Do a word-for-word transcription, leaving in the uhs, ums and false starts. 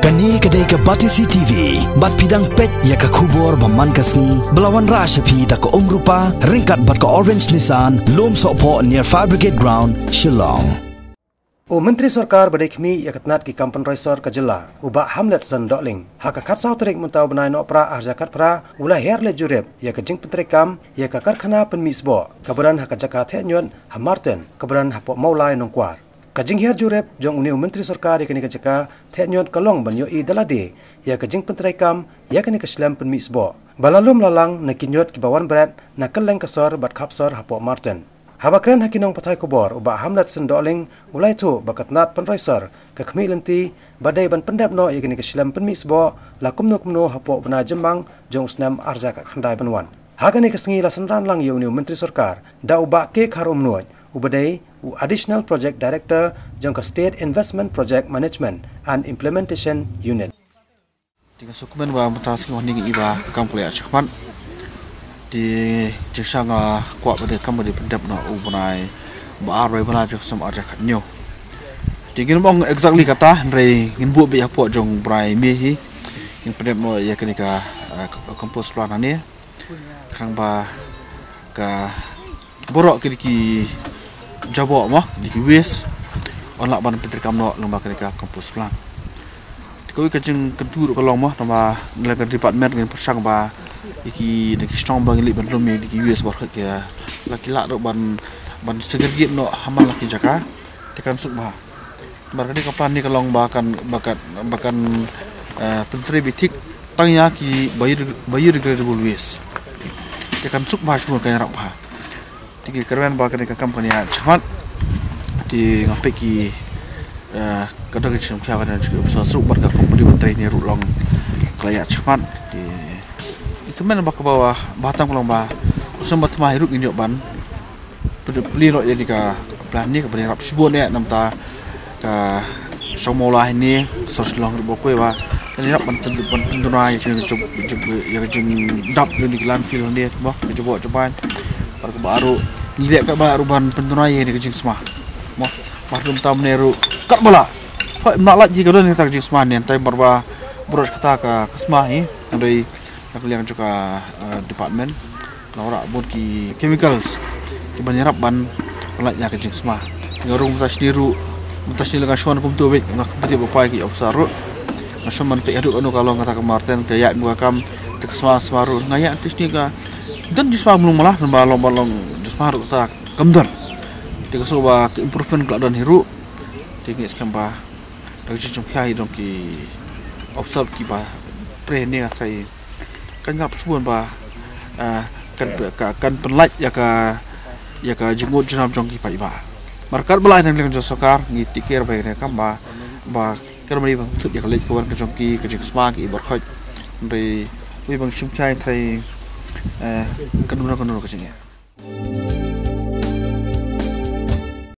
Kane ka dei ka Batesi T V, bad phi dang peit ïa ka khubor ba man ka sngi, ba la wanrah sha phi da ka Umrupa, ryngkat bad ka Orange Nissan, Lum Sohphoh near Fire Brigade Ground, Shillong. U Myntri Sorkar ba dei khmih ïa ka tnat ki kam pynroi sor ka jylla, u Bah Hamletson Dohling, ha ka khatsaw tarik mynta u bnai Nohprah arhajar khatphra, u la hiar leit jurip ïa ka jingpyntreikam ïa ka karkhana pynmih sboh kaba don ha ka jaka Thehñiot ha Marten, kaba don hapoh Mawlai Nongkwar. Ka jinghiar jurip jong une u Myntri Sorkar ïa kane ka jaka Thehñiot ka long ban ïohi da lade ïa ka jingpyntreikam ïa kane ka shlem pynmih sboh, ba la lum la lang na ki ñiut kiba wan bret na kylleng ka sor bad khap sor hapoh Marten. Haba kren ha ki nongpathai khubor, u Bah Hamletson Dohling u la ïathuh ba ka tnat pynroi sor ka khmih lynti ba dei ban pyndep noh ïa kane ka shlem pynmih sboh la kumno kumno hapoh u bnai Jymmang jong u snem arhajar khatkhyndai ban wan. Ha kane ka sngi la synran lang ïa une u Myntri Sorkar da u Bah K. Kharumnuid, uba dei u Additional Project Director jong ka State Investment Project Management and Implementation Unit. Te nga sngewkmen ba mynta sngi hangne ngi i ba ka kam ka la ïaid shakhmat. Te jingshisha nga kwah ba dei ka kam ba dei pyndep noh u bnai ba ar, bnai ba ar jong u snem arhajar khathynñiew. Te ngim ong exactly kata, hynrei ngin buh beit hapoh jong u bnai May hi ngin pyndep noh ïa kane ka, eh, compost plant hangne. Khnang ba ka baroh ki, ki jaboh mo, ki waste, yn lah ban pyntreikam noh lyngba kane ka compost plant. Te kawei ka jingkyntu ruh ka long mo, namar na ka department ngin pyrshang ba ïa ki, na ki shnong ba ngin leit ban lum ïa ki waste baroh ki, la ki lah ruh ban, ban segregate noh ha man la ki jaka. Te kan suk bha. Namar kane ka plan ne ka long ba kan, ba kan, ba kan, eh, pyntrei beit thik tang ïa ki biodeg-, biodegradable waste. Te kan suk bha shuh, kan ïarap bha. Te ki kyrmen ba kane ka kam kan ïaid shakhmat. Te nga peit ki, eh, ka dang ka jingshim khia ka dang ka jingshim khia bad ka company ba trei ne ruh long ka la ïaid shakhmat. Te ki kyrmen ba kaba bha tam ka long ba u snem ba thymmai ruh ngin ïoh ban plie noh ïa kane ka plan ne, kaba ïarap shibun ne, namar ka shong Mawlai ne, ka sor Shillong ruh ba kwah ba kan ïarap ban pyn-, ban pynduna ïa ka jing, jing, ïa ka jingdap ïa kane ka landfill ne, mo, ka jaboh jabai. Bad kaba ar ruh ngi leh katba ar ruh ban pynduna ïa kane ka jingsma, mo, bad namar ne ruh katba lah, hooid, ym lah lait hi ka don kata ka jingsma ne, hynrei namar ba baroh kata ka, ka sma hi ka dei na ka liang jong ka, eh, department. La wanrah bun ki chemicals kiban ïarap ban pyllait ïa ka jingsma. Nga rung mynta shane ruh, mynta shane la nga shon kumto beit, nga kumto beit ba pai ki officer ruh. Nga shon ban peit haduh kano ka long kata ka Marten, ka ïaid mo ka kam, te ka sma, sma ruh. Nga ïaid te shane ka don jingsma mlung mala, namar long ba long jingsma ruh kata kam don. Te ka shu ba ka improvement ka la don hi ruh. Te ngi skhem ba da ka jingshim khia hi jong ki officer kiba trei ne nga trai kan ïarap shibun ba, ah, kan, ka, kan pyllait ïa ka, ïa ka jingmut jingrap jong ki paidbah. Namar katba lah na ka liang jong sorkar ngi take care ba ïa ka kam ba, ba kan mari ba thut ïa ka leit ka wan ka jong ki, ka jingsma ki i baroh. Hynrei wei ba ngi shim khia trai, eh, kan don, kan don ka jingeh.